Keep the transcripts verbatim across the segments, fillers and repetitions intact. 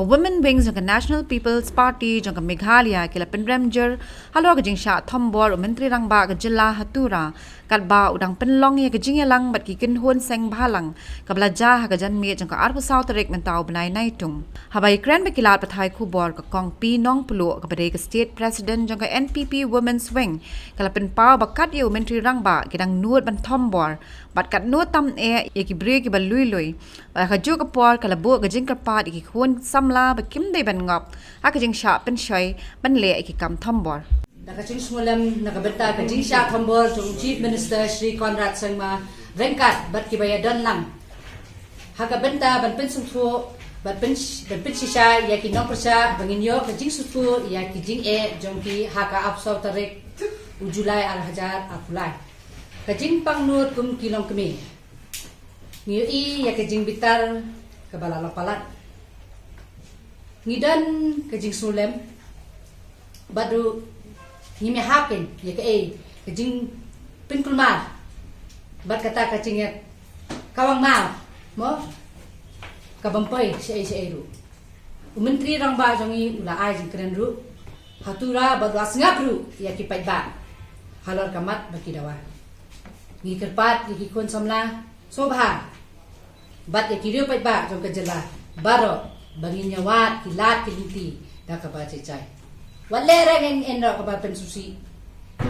Women Wing jong ka National People's Party jong ka Meghalaya ki la pynrem jur halor ka jingshah thombor u Myntri Rangbah ka jylla ha Tura, katba u dang pynlong ïa ka jingïalang bad ki kynhun seng bhalang kaba la jia ha ka janmiet jong ka arphew saw tarik mynta u bnai Naitung. Haba ïakren bad ki lad pathai khubor, ka Kong P Nongpluh kaba dei ka State President jong ka N P P Women's Wing ka la pynpaw ba kat ïa u Myntri Rangbah ki dang nud ban thombor bad katno tam eh ïa ki briew kiba lui lui. Bad ha kajuh ka por ka la buh ka jingkyrpad ïa ki khun samla ba kim dei ban ngop ha ka jingshah pynshoi ban leh ïa ki kam thombor. Da ka jingsngewlem na ka bynta ka jingshah thombor jong u Chief Minister Shri Conrad Sangma, ryngkat bad kiba ïadon lang ha ka bynta ban pynsngewthuh, ban pyn, ban pynshisha ïa ki nongpyrshah ba ngin ïoh ka jingsngewthuh ïa ki jingeh jong ki ha ka arphew saw tarik u July ar hajar arphew lai. Ka jingpangnud kum ki longkmie, ngi ïohi ïa ka jingbitar kaba la long palat. Ngi don ka jingsngewlem bad ruh ngim ïahap kein ïa kaei ka jingpynkulmar bad kata ka jingïakawang mar, mo, ka bym poi shaei shaei ruh. U Myntri Rangbah jong ngi u la ai jingkren ruh ha Tura bad u la sngap ruh ïa ki paidbah halor ka mat bad ki dawa. Ngi kyrpad ïa ki khun samla sngewbha bad ïa ki riew paidbah jong ka jylla baroh ba ngin ïawad ki lad ki lynti da kaba jai jai. Wat leh re ngin ïeng ruh kaba pynsngewsih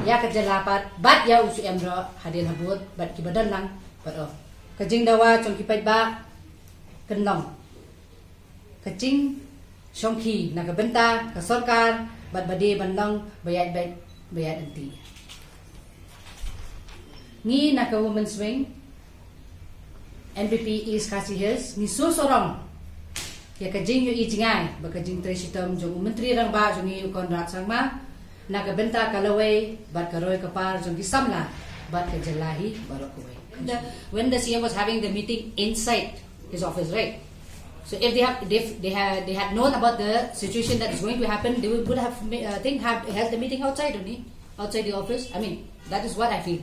ïa ka jylla pat bad ïa u Syiem ruh hadien habud bad kiba don lang baroh. Ka jingdawa jong ki paidbah kan long ka jingshongkhia na ka bynta ka sorkar bad ba dei ban long ba ïaid beit ba ïaid lynti. Ngi na ka Women's Wing N P P East Khasi Hills ngi sngewsarong ïa ka jingïohi jngai bad ka jingtrei shitom jong u Myntri Rangbah jong ngi u Conrad Sangma na ka bynta ka lawei bad ka roi ka par jong ki samla bad ka jylla hi baroh kawei. The, when the C M was having the meeting inside his office, right? So if they have, they, they had, they had known about the situation that is going to happen, they would, would have, ma- uh, think, have held the meeting outside only, outside the office. I mean, that is what I feel,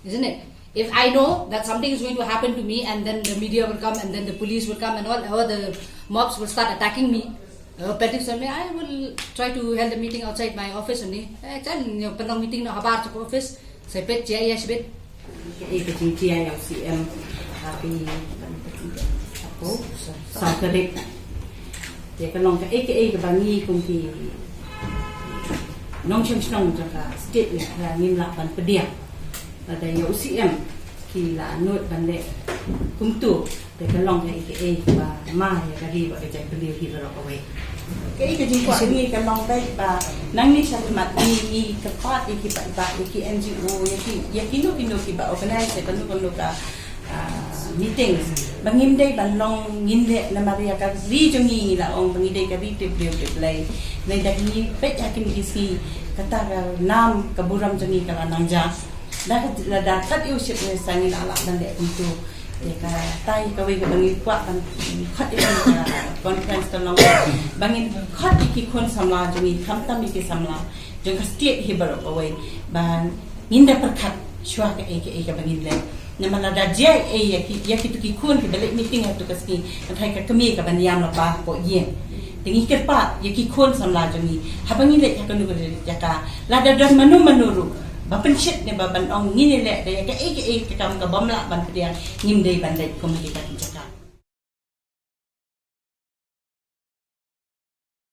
isn't it? If I know that something is going to happen to me, and then the media will come, and then the police will come, and all, all the mobs will start attacking me, uh, pelting on me, I will try to held the meeting outside my office only. Eh, chan, you know, pynlong meeting na habar to office. Sa peit jia ïa shibit. Kaei ka jingtia ïa u C M ha ki, hapoh saw tarik. Ïa ka long kaei kaei kaba ngi kum ki nongshong shnong jong ka state ne ka ngim lah ban pdiang. Lada ïa u C M ki la nud ban leh kumto. Te ka long kaei kaei ba ma ïa ka ri bad ka jaitbynriew hi baroh kawei. Kaei ka jingkwah ngi ka long beit ba nangne sha khmat ngi, ngi kyrpad ïa ki paidbah, ïa ki N G O, ïa ki, ïa kino kino kiba organize ïa kano kano ka, ah, meetings. Ba ngim dei ban long ngin leh namar ïa ka ri jong ngi, ngi la ong ba ngi dei ka ri tip briew tip Blei. Ngi da ngi peit ha kine ki sngi kata ka nam ka burom jong ngi ka la nang jia. Da ka, lada kat ïa u Chief Minister ngi la lah ban leh kumto. Te katai kawei kaba ngi kwah ban khot ïa ka conference ka long ba ngin khot ïa ki khun samla jong ngi, khamtam ïa ki samla jong ka state hi baroh kawei ba ngin da pyrkhat shuwa kaei kaei kaba ngin leh. Namar lada jia ei ïa ki, ïa kito ki khun kiba leit meeting ha kato ka sngi, katai ka kmie kaban ïam lypa hapoh ïing. Te ngi kyrpad ïa ki khun samla jong ngi, haba ngi leit ha kano kano ka jaka, lada don mano mano ruh ba pynshit ne ba ban ong ngin ïaleh da ïa kaei kaei ka kam ka bym lah ban pdiang, ngim dei ban leit kum ha kita ki jaka.